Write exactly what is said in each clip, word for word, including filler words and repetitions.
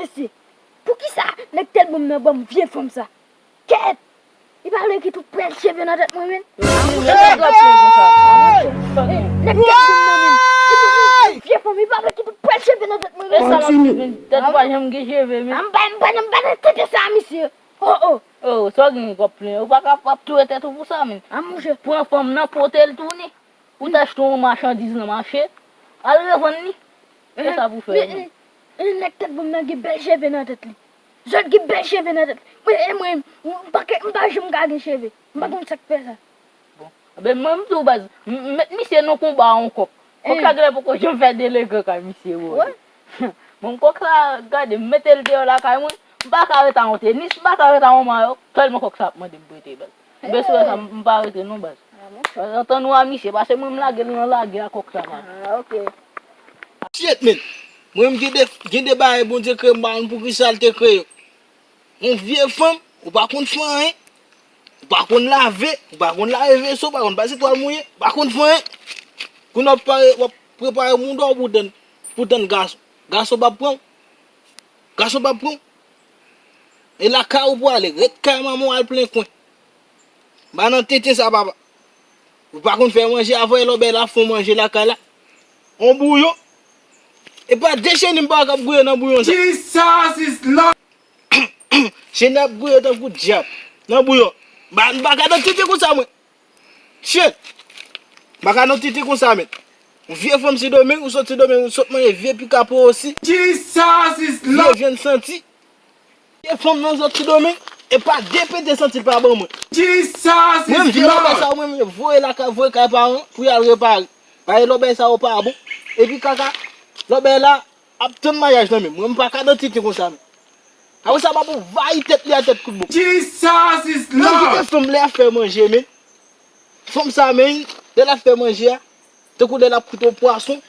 mesye. Poukisa nèg tèt bonm nan ban m vye fanm sa? Kèt! Li pa vle kite yon pwèl cheve nan tèt mwen, menn. Nèg tèt bonm nan, menn. Li ban m vye fanm, li pa vle kite yon pwèl cheve nan tèt mwen, menn. Tèt ou pa janm gen cheve, menn. M pa, m pa, m pa nan tenten sa, misye. Oh, oh. Oh, sa w gen kòb plen. Ou pa ka ap touye tèt ou pou sa, menn. Pran fanm nan, pote l tounen. Ou t achte yon machandiz nan mache, al revann li. E sa pou fè, men, men, men nèg tèt bonm nan gen bèl cheve nan tèt li. Zòt gen bèl cheve nan tèt li. Mwen, e mwen, m pa, m pa janm ka gen cheve. M pa konn sa k fè sa. Bon. Enben, mwen, m di w, baz, m, m met misye nan konba a yon kòk. Kòk sa genlè poko janm fè de legan kay misye, bro. Bon, kòk sa, gade, m mete l deyò lakay mwen. M pa ka ret a yon tenis, m pa ka ret a yon mayò. Tèlman kòk sa ap mande m prete, baz. Mwen bezwen sa, m pa rete non, baz. Antann ou a misye, paske mwen m lage l nan lage a kòk sa, baz. Ah, ok. Shit, men. Mwen m gen de, gen de bagay Bondye kreye m, m pa konn poukisa l te kreye. Yon vye fanm, ou pa konn fè anyen. Ou pa konn lave, ou pa konn lave veso, ou pa konn pase twal mouye, ou pa konn fè anyen. Kounye a w ap pare, w ap prepare mouda w pou tann, pou tann gason. Gason p ap pran w. Gason p ap pran w. E lakay ou pou ale, ret kay manman w al plen kwen. M pa nan tenten sa, papa. Ou pa konn fè manje, avè lòbèy la fè w manje lakay la. On bouyon. E pa de cheni m pa ka ap gouye nan bouyon sa. Jesus is Lord. Cheni ap gouye tankou dyab nan bouyon. M pa, m pa ka nan tenten konsa, mwen. Shit! M pa ka nan tenten konsa, men. Vye fanm Sendomeng, ou sot Sendomeng, ou sot manje vye pika po osi. Jesus is Lord. Vye vyann santi. Vye fanm nan sot Sendomeng, e pa de pete santi l pa ban mwen. Jesus is Lord. Mwen, vye lòbèy sa yo, mwen, mwen voye lakay, voye kay paran pou y al repare. Paske lòbèy sa yo pa bon. Epi kaka, lòbèy la, ap tann maryaj nan men m. Mwen, m pa ka nan tenten konsa, men. Apre sa, m ap anvayi tèt li a tèt kout bò. Jesus is Lord. Mwen, kite fanm lè ap fè manje, men. Fanm sa, men, lè l ap fè manje a, tankou lè l ap koute yon pwason.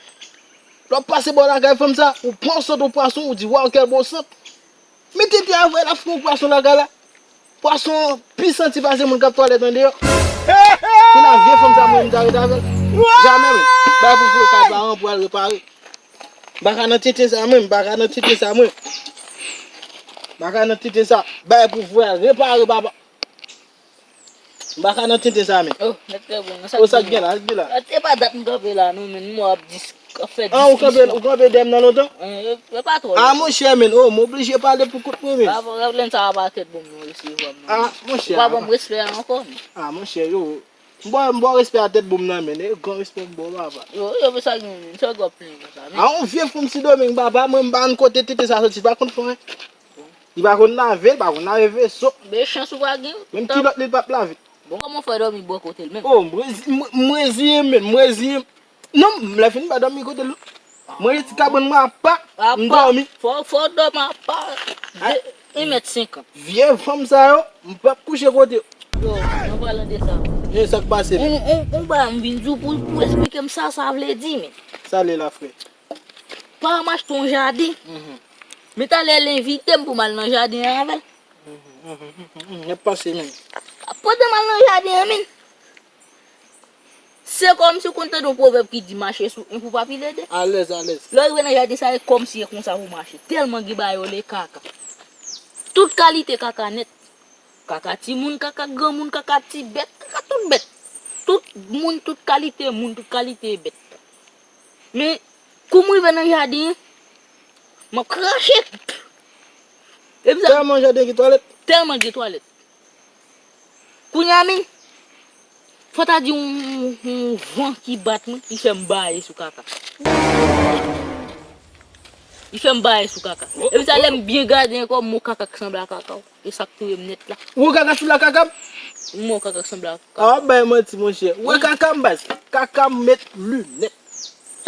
Lè w ap pase bò lakay fanm sa, ou pran sant yon pwason, ou di, waw, kèl bon sant. Men tenten avè l ap fè yon pwason lakay la. Pwason an pi santi pase moun k ap twalèt andeyò. Kounye a vye fanm sa mwen menm ta ret avè l. Jamè menm. Bay pou voye kay paran pou al repare. M pa ka nan tenten sa mwen, m pa ka nan tenten sa mwen. M pa ka nan tenten sa. Bay pou voye al repare papa. M pa ka nan tenten sa menm. Oh, nèg tèt bonm nan, sa k gen la, sa k gen la. E pa dat m kanpe la non, men m wè ap di An, ou kanpe, ou kanpe dèyè m nan lontan? E pa twò lontan. Ah, monchè, men, oh, m oblije pale pou kont mwen, men. Pwoblèm sa a pa tèt bonm non, resevwa m non. Ah, monchè. Ou pa ban m respè a ankò, men. Ah, monchè, yo. M ba, m ba w respè a tèt bonm nan, men. E gran respè m ba w, papa. Yo, yo, men sa gen, men. Sa w ap plenyen konsa, men. Ah, yon vye fanm Sendomeng, papa, mwen, m pa konn kote tenten sa soti, pa konn fè anyen. Li pa konn lave, li pa konn lave veso. Men chans ou pa gen. Menm kilòt li, li p ap lave. Bon, kòman w fè dòmi bò kote l menm? Oh, m rezi-, m, m reziyen m, men, m reziyen m. Non, m lè fini pa dòmi kote l non. Mwen rete kabann mwen apa, m dòmi. Fò, fò w dòmi apa. De, yon mèt senkant. Vye fanm sa yo, m p ap kouche kote yo. Yo, an palan de sa. Men sa k pase menm? On, on, on bagay m vin di w pou, pou eksplike m sa, sa vle di, men. Sa l ye la, frè? Pa m achte yon jaden. Men talè l envite m pou m al nan jaden an avè l. N ap pase menm. Pandan m al nan jaden an, men. Se kòmsi w konn tande yon pwovèb ki di mache sou yon pou pa pile de. Alèz, alèz. Lè w rive nan jaden sa, e kòmsi e konsa pou mache. Tèlman gen bagay yo rele kaka. Tout kalite kaka nèt. Kaka timoun, kaka granmoun, kaka ti bèt, kaka tout bèt. Tout moun, tout kalite moun, tout kalite bèt. Men, kou m rive nan jaden an, m ap krache. Epi sa. Tèlman jaden gen twalèt. Tèlman gen twalèt. Kounye a, men, fò ta di yon, yon, yon van ki bat mwen, ki fè m baye sou kaka. Li fè m baye sou kaka. Epi sa, lè m byen gade ankò, m wè kaka k sanble a kaka w. E sa k touye m nèt la. Ou wè kaka sanble a kaka m? M wè kaka k sanble a kaka. Ah, w ap bay manti, monchè. Ou wè kaka m, baz? Kaka m met linèt.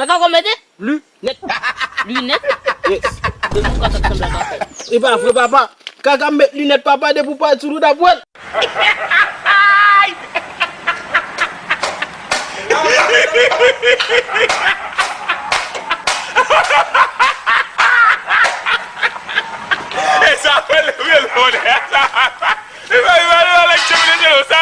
Kaka w mete? Linèt. Linèt? Yes. Depi w ka fè sanble kaka. E pa vre, papa. Kaka m met linèt, papa, depi w pale sou l, ou t ap wè l. E sa fè l vre l bonè sa. E pa, e pa, e pa, nèg se vre, se vre.